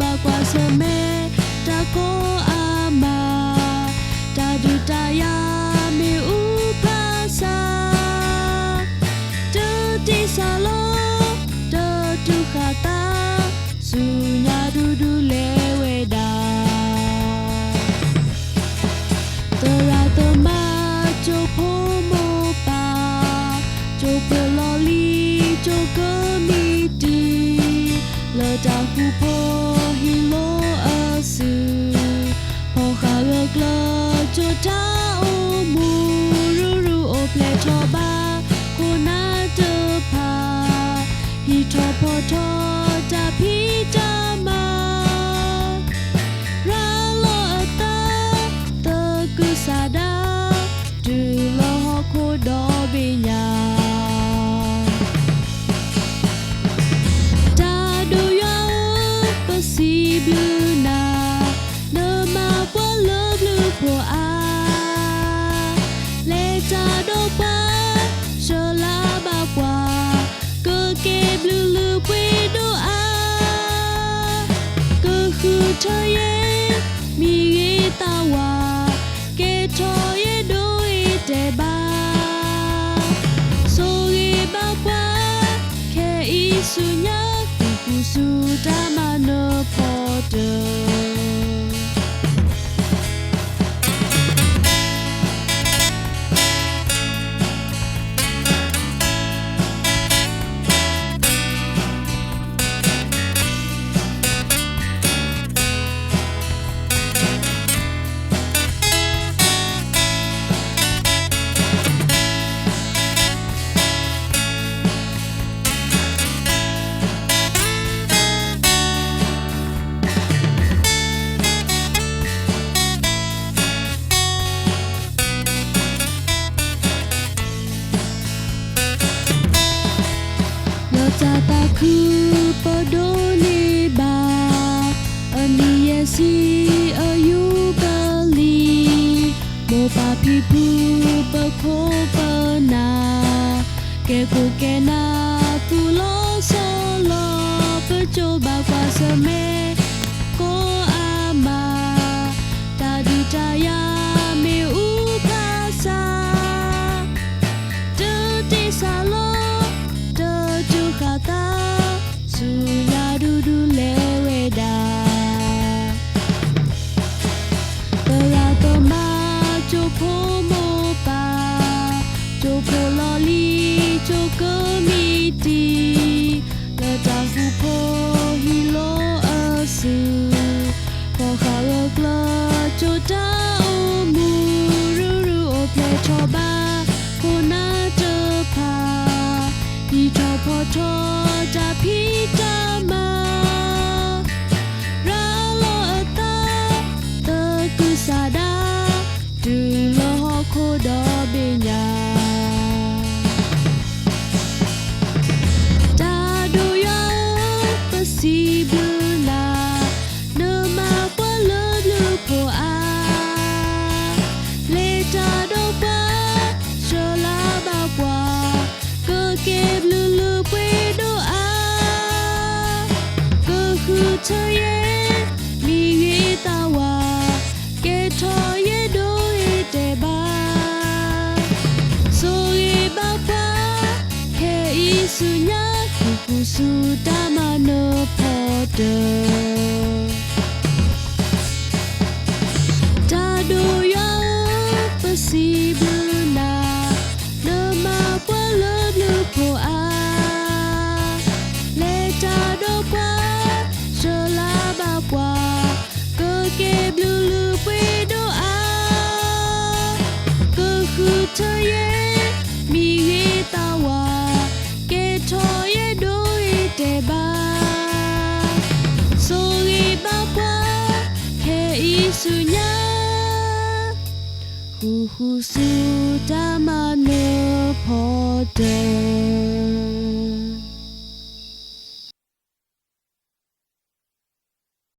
ဘၣ်ကွၢ်ဆၢၣ်မဲာ်တၢ်ကိးအါမး, တၢ်ဒုးတၢ်ယၤမ့ၣ်အူဖးဆါ, တတ့ၢ်စၢ်လီၤ တတူၢ်ဃာ်သး, ဆူညါဒူဒူလဲၤဝဲဒၣ်. သရၣ်သမါ ကၠိဖိမိၢ်ပၢ်, ကၠိဖိလီၢ်လံၤ ကၠိကမံးတံာ်, လၢတၢ်ဃူဖိဟံၣ်လိာ်အစု, ဖီၣ်ဃာ်ဂၢၢ်ကျၢၤ ကၠိတၢ်အိၣ်မူ, ရူရူအိၣ်ဖျဲၣ်ထီၣ်ဘၣ် ခိၣ်နၢ်တဖၣ်, ဟံးထီၣ်ဖီၣ်ထီၣ်တၢ်ဖံးတၢ်မၤ ရၤလီၤအသး သကုၤဆးဒး တုၤလၢဟီၣ်ခိၣ်ဒီဘ့ၣ်ညါ. တၢ်ဒိၣ်ယွၤဧၢ, ပစံးဘျုးနၤ, နမၤပှၤလၢဘျုးဖှိၣ်အါ, လဲၤတၢ်ဒီးပှၤ ဆှၢလၢ်ဘၣ်ပှၤ ကကဲဘျုးလုၢ်ပှ့ၤဒိၣ်အါ, ကဃုထၢယဲ မံၤဂ့ၤသးဝါ, ကဲထီၣ်ယဲဒိၣ်အ့ၤတဲဘၣ်, ဆိၣ်ဂ့ၤဘၣ်ပှၤ ခဲအံၤဆူညါ ဃူဃူဆူတၢ်မၤနၢၤဖီတၢၣ်. လၢတၢ်သးခုပဒိးန့ၢ်ဘၣ် အနံၣ်ယဲၢ်ဆံအယူဘလံ, မိၢ်ပၢ်ဖံဖုပခိၣ်ပနၢ်, ကဲခိၣ်ကဲနၢ်သူၣ်လီၤဆီလီၤ, ပကၠိဘၣ်ကွၢ်ဆၢၣ်မဲာ်ကိးအါမး, တၢ်ဒုးတၢ်ယၤမ့ၣ်အူဖးဆါ တတ့ၢ်စၢ်လီၤ တတူၢ်ဃာ်သး, ဆူညါဒူဒူလဲၤဝဲဒၣ်. သရၣ်သမါ ကၠိဖိမိၢ်ပၢ်, ကၠိဖိလီၢ်လံၤ ကၠိကမံးတံာ်, လၢတၢ်ဃူဖိဟံၣ်လိာ်အစု, ဖီၣ်ဃာ်ဂၢၢ်ကျၢၤ ကၠိတၢ်အိၣ်မူ, ရူရူအိၣ်ဖျဲၣ်ထီၣ်ဘၣ် ခိၣ်နၢ်တဖၣ်, ဟံးထီၣ်ဖီၣ်ထီၣ်တၢ်ဖံးတၢ်မၤ ရၤလီၤအသး သကုၤဆးဒး တုၤလၢဟီၣ်ခိၣ်ဒီဘ့ၣ်ညါ. တၢ်ဒိၣ်ယွၤဧၢ, ပစံးဘျုးနၤ, နမၤပှၤလၢဘျုးဖှိၣ်အါ, လဲၤတၢ်ဒီးပှၤ ဆှၢလၢ်ဘၣ်ပှၤ ကကဲဘျုးလုၢ်ပှ့ၤဒိၣ်အါ, ကဃုထၢယဲ မံၤဂ့ၤသးဝါ, ကဲထီၣ်ယဲဒိၣ်အ့ၤတဲဘၣ်, ဆိၣ်ဂ့ၤဘၣ်ပှၤ ခဲအံၤဆူညါ ဃူဃူဆူတၢ်မၤနၢၤဖီတၢၣ်. တၢ်ဒိၣ်ယွၤဧၢ, ပစံးဘျုးနၤ, နမၤပှၤလၢဘျုးဖှိၣ်အါ, လဲၤတၢ်ဒီးပှၤ ဆှၢလၢ်ဘၣ်ပှၤ ကကဲဘျုးလုၢ်ပှ့ၤဒိၣ်အါ, ကဃုထၢယဲ မံၤဂ့ၤသးဝါ, ကဲထီၣ်ယဲဒိၣ်အ့ၤတဲဘၣ်, ဆိၣ်ဂ့ၤဘၣ်ပှၤ ခဲအံၤဆူညါ ဃူဃူဆူတၢ်မၤနၢၤဖီတၢၣ်.